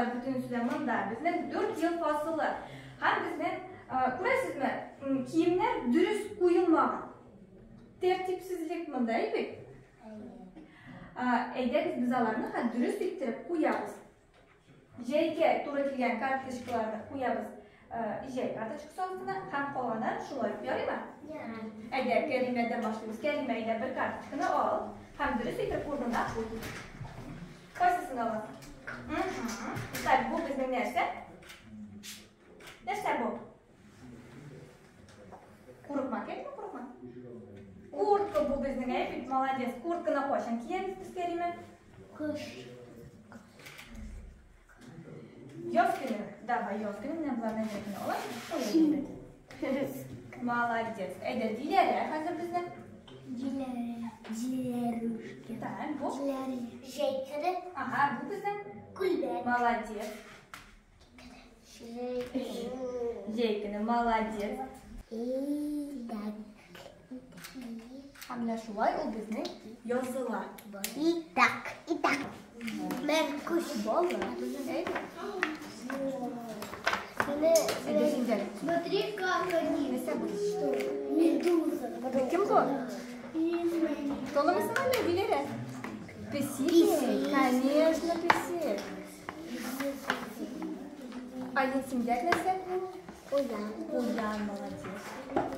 алар бөтенесе дә монда. Безнең 4 ел фасылы. Һәм безнең, күрәсезме, киемнәр дөрес куелмаган. Тәртипсезлек монда, әй бит? Әйдәгез, без аларны хәзер дөрес иттереп куябыз. Җәйгә туры килгән карточкаларны куябыз җәй карточкасы астына һәм калганнарын шулай ук ярыймы? Ярый. Әйдә, Кәримәдән башлыйбыз. Кәримә, әйдә, бер карточканы ал һәм дөрес итеп урынына куй. Кайсысын аласың? Так, бу безнең нәрсә? Нәрсә бу? Курыкма, кәримә, курыкма. Куртка бу безнең, әй бит, молодец. Куртканы кайчан киябез без, Кәримә? Кыш. Яз көне. Давай, яз көне менә боларны әзер алам. Молодец. Әйдә, Диләрә хәзер безнең. Диләрә. Диләрушка. Так, бу. Диләрә. Җәй көне. Ага, бу безнең. Күлмәк. Молодец. Җәй көне. Җәй көне, молодец. Итак. Һәм менә шулай ул безнең языла. Итак. Итак. Мәркүш. Бала. Әйдә. Әйдә, син дә. Смотри, как они. Нәрсә бу? Что? Медуза. Кем бу? Танымыйсың әллә, Диләрә? Песи. Песи. Конечно, песи. А син нәрсә? Куян. Куян, молодец.